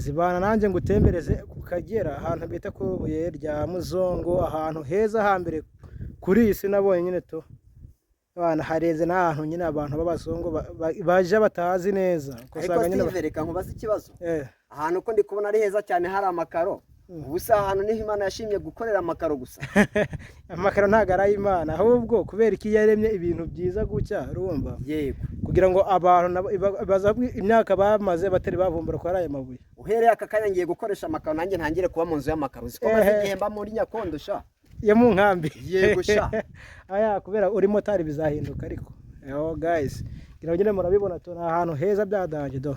Bana nanjye ngutembereze ku Kagera, ahantu bita ku ibuye rya Muzungu, ahantu heza hambere kuri iyi si nabonye nyine tu. Abana harenze n'ahantu nyine abantu b'abazungu baje batazi neza. Ariko Ugasanga nyine Steve, reka nkubaze ikibazo. Ahantu ko ndi kubona ari heza cyane, hari amakaro, ubu se ahantu niho Imana yashimye gukorera amakaro gusa? Amakaro ntabwo ari ay'Imana, ahubwo kubera ko iyo yaremye ibintu byiza gutya, urumva, kugira ngo abantu nabo baza imyaka bamaze batari bavumbura ko ari aya mabuye. Uhereye aka kanya ngiye gukoresha amakaro, nanjye ntangire kuba mu nzu y'amakaro. Uzi ko maze igihe mba muri nyakondo sha? Yo mu nkambi. Yego sha. Aya kubera uri motari bizahinduka, ariko yo guys, ngira ngo nyine murabibona tu, ni ahantu heza byadanje do,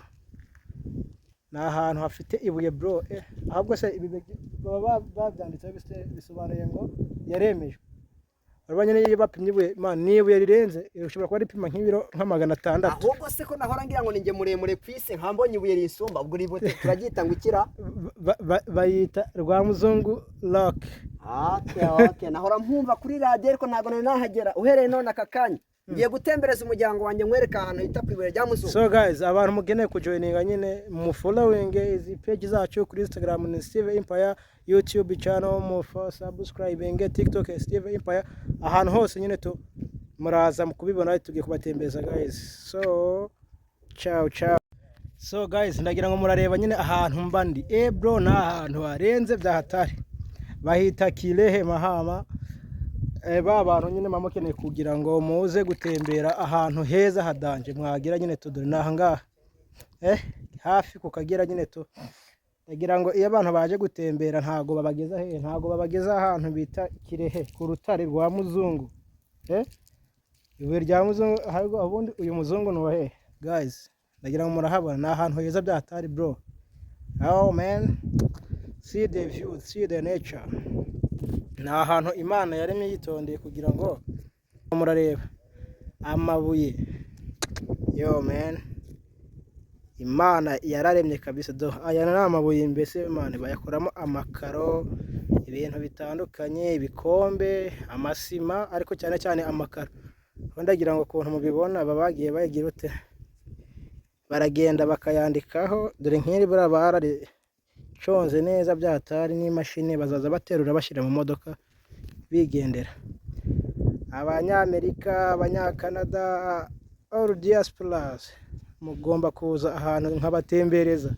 ni ahantu hafite ibuye bro. Ahubwo se ibi baba babyanditseho bisobanuye ngo yaremejwe. Urabona nyine iyo bapimye ibuye, man, ni ibuye rirenze, ushobora kuba ripima nk'ibiro nka 600. Ahubwo se ko nahora ngira ngo ni njye muremure ku isi, nkambonye ibuye rinsumba, ubwo iri buye turaryita ngo ikira? Bayita Rwamuzungu Rock. Okay, nahora mpumva kuri radiyo ariko ntabwo nari nahagera. Uhereye none aka kanya ngiye gutembereza umuryango wanjye, nkwereka ahantu hita ku ibuye rya Muzungu. So guys, abantu mukeneye kujoininga nyine mu following izi page zacu kuri Instagram ni Steve Empire, YouTube channel mu subscribing, TikTok Steve Empire, ahantu hose nyine tu muraza mu kubibona. Tugiye kubatembeza guys, so ciao ciao. So guys, ndagira ngo murareba nyine ahantu mba ndi. Bro, ni ahantu harenze bya hatari, bahita Kirehe Mahama. Ba bantu nyine muba mukeneye kugira ngo muze gutembera ahantu heza hadanje mwagira nyine tudore ni ahangaha, hafi ku Kagera nyine tu. Ndagira ngo iyo abantu baje gutembera ntago babageza hehe? Ntago babageza ahantu bita Kirehe ku rutare rwa Muzungu, ibuye rya Muzungu. Ahubwo ubundi uyu muzungu ni uwa hehe? Guys, ndagira ngo murahabona, ni ahantu heza bya hatari bro. Oh man, see the view, see the nature. Ni ahantu Imana yaremye yitondeye kugira ngo murareba amabuye. Yo man, Imana yararemye kabisa do. Aya ni amabuye mbese man, bayakoramo amakaro, ibintu bitandukanye, ibikombe, amasima, ariko cyane cyane amakaro. Ubundi ndagira ngo ukuntu mubibona, baba bagiye bagira ute? Baragenda bakayandikaho. Dore nk'iri buriya barariconze neza byatari n'imashini, bazaza baterura bashyira mu modoka bigendera. Abanyamerika, Abanyakanada, all diasporas, mugomba kuza ahantu nkabatembereza.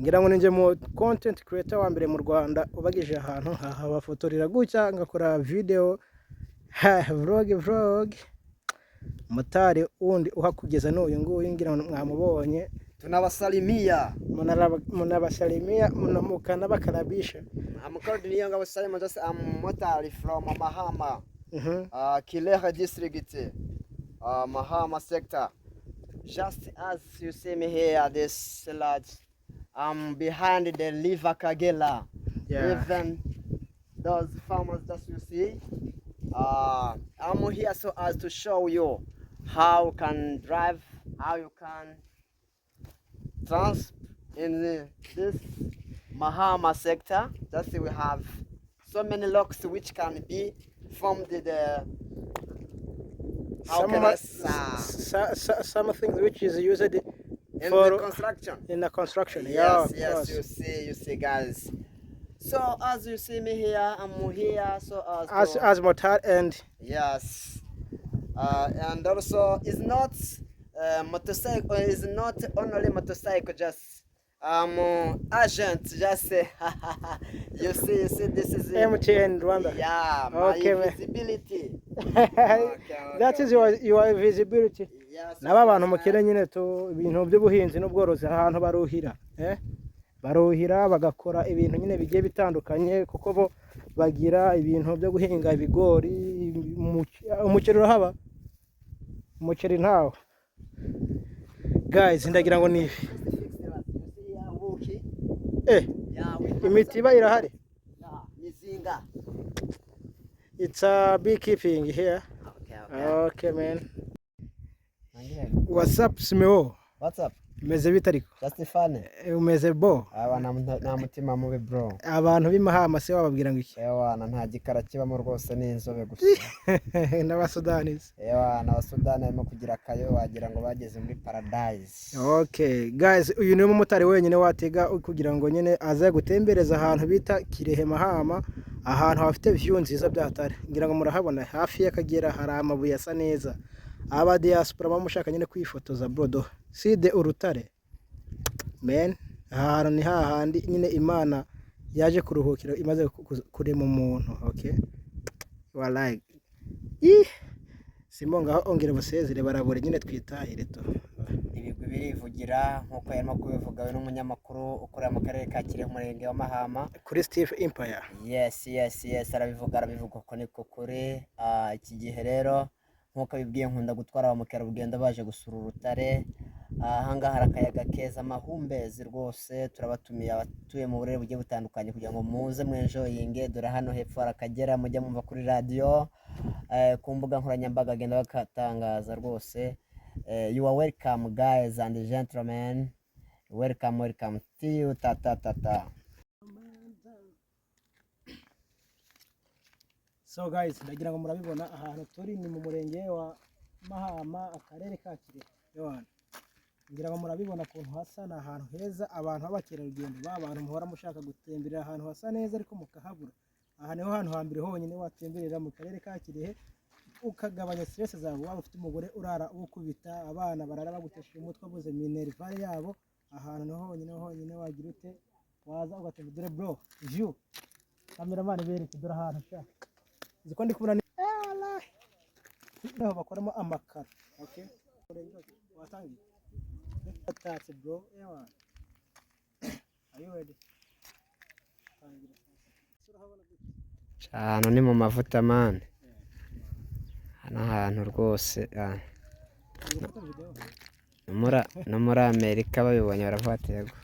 Ngira ngo ninjye mu content creator wa mbere mu Rwanda ubagije ahantu nkahabafotorera gutya, ngakora video vlog vlog. Motari wundi uhakugeza n'uyu nguyu, ngira ngo mwamubonye. Tunawasalimia. Munabasalimia, mukanabakarabisha. I'm called Niyongabo Simon, just I'm motari from Mahama, Kirehe district, Mahama sector. Just as you see me here, this lodge, I'm behind the River Kagera. Even those farmers that you see, I'm here so as to show you how you can drive, how you can trans in this Mahama sector. Just we have so many locks which can be formed the how can I say, Some things which is used in for the construction. In the construction. Yeah, Yes, of yes, course. you see, guys. So as you see me here, I'm here so as to, As motard and yes, and also it's not motorcycle. Is not only motorcycle. Just agent. Just you see, this is it. MTN Rwanda. Yeah, my Okay, man. visibility. That is your visibility. Yes. Naba abantu mukene nyine tu ibintu by'ubuhinzi n'ubworozi, ahantu baruhira, baruhira bagakora ibintu nyine bigiye bitandukanye, kuko bo bagira ibintu byo guhinga ibigori, umuceri urahaba, umuceri ntawo. Guys, ndagira ngo ni ibi. Imitiba irahari. Yeah, mizinga. It's a beekeeping here. Okay. Okay man, what's up, Simeo? What's up? Umeze bite ariko? Just fine. Umeze bo? Aba nta mutima mubi, bro. Abantu b'Imahama se wababwira ngo iki? Ewana, nta gikara kibamo rwose, ni inzobe gusa. N'Abasudani se? Ewana, Abasudani barimo kugira akayo, wagira ngo bageze muri paradise. Okay guys, uyu niwe mumotari wenyine watega kugira ngo nyine aze gutembereza ahantu bita Kirehe Mahama, ahantu hafite view nziza byatari. Ngira ngo murahabona hafi y'Akagera hari amabuye asa neza. Aba diaspora baba mushaka nyine kwifotoza, bro, see the urutare, man. Aha hantu ni hahandi nyine Imana yaje kuruhukira imaze kurema umuntu. Okay, wallahi. Ih, Simon, ngaho ongera ubusezere barabure nyine twitahire to. Ibigwi birivugira nk'uko yarimo kubivuga, we n'umunyamakuru ukorera mu karere ka Kirehe, umurenge wa Mahama. Kuri Steve Empire. Yes, arabivuga, arabivuga, uko niko kuri. Iki gihe rero nk'uko abibwiye, nkunda gutwara ba mukerarugendo baje gusura urutare. Ahangaha hari akayaga keza, amahumbezi rwose. Turabatumiye abatuye mu burere bugiye butandukanye kugira ngo muze mwenjoyinge. Dore hano hepfo hari Akagera mujya mwumva kuri radiyo, ku mbuga nkoranyambaga bagenda bakatangaza rwose. You are welcome, guys and gentlemen, welcome, welcome. See you, ta ta ta ta. So guys, ndagira ngo murabibona ahantu turi ni mu murenge wa Mahama, akarere ka Kirehe. Yohana, ngira ngo murabibona ukuntu hasa, ni ahantu heza. Abantu b'abakerarugendo, ba bantu muhora mushaka gutemberera ahantu hasa neza ariko mukahabura, aha niho hantu hambere honyine watemberera mu karere ka Kirehe ukagabanya stress zawe. Waba ufite umugore urara ukubita, abana barara bagutesheje umutwe, abuze minerval yabo, ahantu niho honyine honyine wagira ute, waza ugatembera. Dore bro, view, cameraman bereke, dore ahantu sha. Uzi ko ndi kubona ni wallahi. Naho bakoramo amakaro. Okay, watangiye atatse, bro. Ewa, are you ready? Tangira sasa, urahabona gute? Ahantu ni mu mavuta, man, hano hantu rwose Uri gufata video? No muri Amerika babibonye baravuga ati yego.